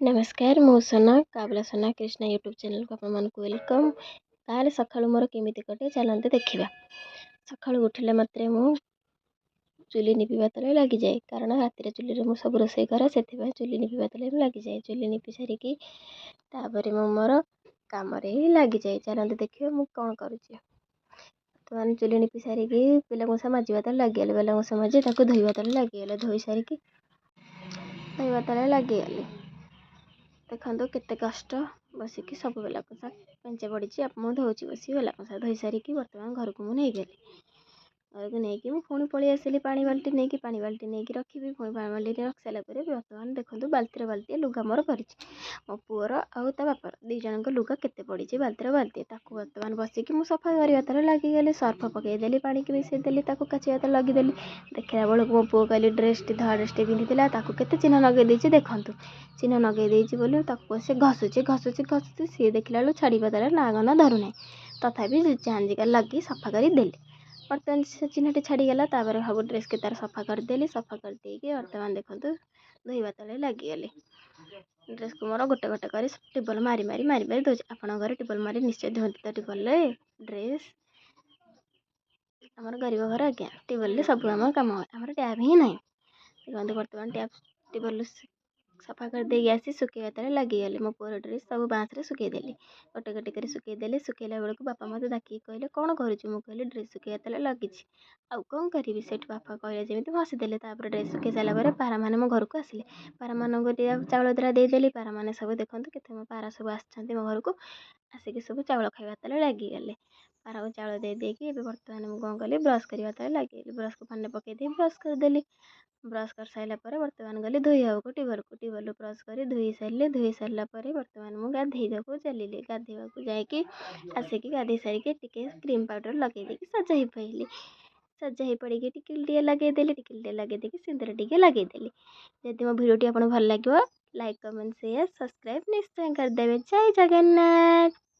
ନମସ୍କାର, ମୁଁ ସୋନା, କାବଲା ସୋନା କ୍ରିଷ୍ଣା ୟୁଟ୍ୟୁବ୍ ଚ୍ୟାନେଲ୍କୁ ଆପଣମାନଙ୍କୁ welcome. ତାହେଲେ ସକାଳୁ ମୋର କେମିତି କଟେ, ଚାଲନ୍ତୁ ଦେଖିବା। ସକାଳୁ ଉଠିଲା ମାତ୍ରେ ମୁଁ ଚୁଲି ନିପିବା ତଳେ ଲାଗିଯାଏ, କାରଣ ରାତିରେ ଚୁଲିରେ ମୁଁ ସବୁ ରୋଷେଇ କରେ, ସେଥିପାଇଁ ଚୁଲି ନିପିବା ତଳେ ମୁଁ ଲାଗିଯାଏ। ଚୁଲି ନିପି ସାରିକି ତାପରେ ମୁଁ ମୋର କାମରେ ହିଁ ଲାଗିଯାଏ। ଚାଲନ୍ତୁ ଦେଖିବା ମୁଁ କ'ଣ କରୁଛି। ବର୍ତ୍ତମାନ ଚୁଲି ନିପି ସାରିକି ବେଲା କଂସା ମାଜିବା ତଳେ ଲାଗିଗଲି। ବେଲା କଂସା ମାଜି ତାକୁ ଧୋଇବା ତଳେ ଲାଗିଗଲେ। ଧୋଇ ସାରିକି ଧୋଇବା ତଳେ ଲାଗିଗଲି। ଦେଖନ୍ତୁ କେତେ କଷ୍ଟ, ବସିକି ସବୁ ବେଲା କଂସା ମେଞ୍ଚେ ପଡ଼ିଛି, ମୁଁ ଧୋଉଛି ବସିକି। ବେଲା କଂସା ଧୋଇ ସାରିକି ବର୍ତ୍ତମାନ ଘରକୁ ମୁଁ ନେଇଗଲି। ଘରକୁ ନେଇକି ମୁଁ ପୁଣି ପଳେଇ ଆସିଲି ପାଣି ବାଲ୍ଟି ନେଇକି। ପାଣି ବାଲ୍ଟି ନେଇକି ରଖିବି। ପୁଣି ପାଣି ବାଲ୍ଟି ରଖି ସାରିଲା ପରେ ବର୍ତ୍ତମାନ ଦେଖନ୍ତୁ ବାଲ୍ଟିର ବାଲ୍ଟିଏ ଲୁଗା ମୋର କରିଛି। ମୋ ପୁଅର ଆଉ ତା ବାପାର ଦୁଇ ଜଣଙ୍କ ଲୁଗା କେତେ ପଡ଼ିଛି, ବାଲ୍ଟିର ବାଲ୍ଟିଏ। ତାକୁ ବର୍ତ୍ତମାନ ବସିକି ମୁଁ ସଫା କରିବା ତଳେ ଲାଗିଗଲି। ସର୍ଫ ପକାଇଦେଲି, ପାଣିକି ମିଶାଇଦେଲି, ତାକୁ କାଚିବା ତଳେ ଲଗେଇଦେଲି। ଦେଖିଲା ବେଳକୁ ମୋ ପୁଅ କହିଲି ଡ୍ରେସ୍ଟି, ଧଳା ଡ୍ରେସ୍ଟି ପିନ୍ଧିଥିଲା, ତାକୁ କେତେ ଚିହ୍ନ ଲଗେଇ ଦେଇଛି ଦେଖନ୍ତୁ। ଚିହ୍ନ ଲଗେଇ ଦେଇଛି ବୋଲି ତାକୁ ସେ ଘଷୁଛି, ଘଷୁଛି, ଘଷୁଛି। ସିଏ ଦେଖିଲା ବେଳକୁ ଛାଡ଼ିବା ତାର ନାଁ ଗନ୍ଧ ଧରୁନାହିଁ। ତଥାପି ଝାଞ୍ଜିକା ଲଗେଇ ସଫା କରିଦେଲି। ବର୍ତ୍ତମାନ ସେ ଚିହ୍ନଟି ଛାଡ଼ିଗଲା। ତାପରେ ସବୁ ଡ୍ରେସ୍କି ତାର ସଫା କରିଦେଲି। ସଫା କରିଦେଇକି ବର୍ତ୍ତମାନ ଦେଖନ୍ତୁ ଧୋଇବା ତଳେ ଲାଗିଗଲି। ଡ୍ରେସ୍କୁ ମୋର ଗୋଟେ ଗୋଟେ କରି ଟ୍ୟୁବଲ୍ ମାରି ମାରି ମାରି ମାରି ଧୋଉଛି। ଆପଣଙ୍କ ଘରେ ଟ୍ୟୁବଲ୍ ମାରି ନିଶ୍ଚୟ ଧୁଅନ୍ତି ତ ଟ୍ୟୁବଲ୍ରେ ଡ୍ରେସ୍? ଆମର ଗରିବ ଘର ଆଜ୍ଞା, ଟ୍ୟୁବଲ୍ରେ ସବୁ ଆମ କାମ ହୁଏ, ଆମର ଟ୍ୟାପ୍ ହିଁ ନାହିଁ। ଦେଖନ୍ତୁ ବର୍ତ୍ତମାନ ଟ୍ୟାପ୍ ଟ୍ୟୁବଲ୍ ସଫା କରିଦେଇକି ଆସି ଶୁଖେଇବା ତଳେ ଲାଗିଗଲି। ମୋ ପୁଅର ଡ୍ରେସ୍ ସବୁ ବାଁସରେ ଶୁଖେଇଦେଲି, ଗୋଟେ ଗୋଟେ କରି ଶୁଖେଇଦେଲି। ଶୁଖେଇଲା ବେଳକୁ ବାପା ମୋତେ ଡାକିକି କହିଲେ, କ'ଣ କରୁଛୁ? ମୁଁ କହିଲି, ଡ୍ରେସ୍ ଶୁଖେଇବା ତଳେ ଲାଗିଛି, ଆଉ କ'ଣ କରିବି? ସେଇଠୁ ବାପା କହିଲେ ଯେମିତି ହସିଦେଲେ। ତାପରେ ଡ୍ରେସ୍ ଶୁଖେଇ ସାରିଲା ପରେ ପାରାମାନେ ମୋ ଘରକୁ ଆସିଲେ। ପାରାମାନଙ୍କୁ ଟିକେ ଚାଉଳ ଦ୍ୱାରା ଦେଇଦେଲି। ପାରାମାନେ ସବୁ ଦେଖନ୍ତୁ କେତେ ମୋ ପାରା ସବୁ ଆସିଛନ୍ତି ମୋ ଘରକୁ, ଆସିକି ସବୁ ଚାଉଳ ଖାଇବା ତଳେ ଲାଗିଗଲେ। ପାରାକୁ ଚାଉଳ ଦେଇ ଦେଇକି ଏବେ ବର୍ତ୍ତମାନ ମୁଁ କ'ଣ କଲି? ବ୍ରସ୍ କରିବା ତଳେ ଲାଗିଗଲି। ବ୍ରସ୍କୁ ପାଣିରେ ପକାଇ ଦେଇ ବ୍ରସ୍ କରିଦେଲି। ବ୍ରସ୍ କରିସାରିଲା ପରେ ବର୍ତ୍ତମାନ ଗଲି ଧୋଇବାକୁ ଟ୍ୟୁବଲ୍କୁ। ଟ୍ୟୁବଲ୍ରୁ ବ୍ରସ୍ କରି ଧୋଇ ସାରିଲି। ଧୋଇ ସାରିଲା ପରେ ବର୍ତ୍ତମାନ ମୁଁ ଗାଧେଇବାକୁ ଚାଲିଲି। ଗାଧେଇବାକୁ ଯାଇକି ଆସିକି ଗାଧେଇ ସାରିକି ଟିକେ କ୍ରିମ୍ ପାଉଡ଼ର୍ ଲଗେଇ ଦେଇକି ସଜ ହେଇ ପଡ଼ିଲି। ସଜ ହେଇ ପଡ଼ିକି ଟିକିଲି ଟିକେ ଲଗେଇଦେଲି। ଟିକିଲି ଟିକେ ଲଗେଇ ଦେଇକି ସିନ୍ଦୁର ଟିକେ ଲଗେଇଦେଲି। ଯଦି ମୋ ଭିଡ଼ିଓଟି ଆପଣଙ୍କୁ ଭଲ ଲାଗିବ, ଲାଇକ୍, କମେଣ୍ଟ, ସେୟାର, ସବସ୍କ୍ରାଇବ୍ ନିଶ୍ଚୟ କରିଦେବେ। ଜୟ ଜଗନ୍ନାଥ।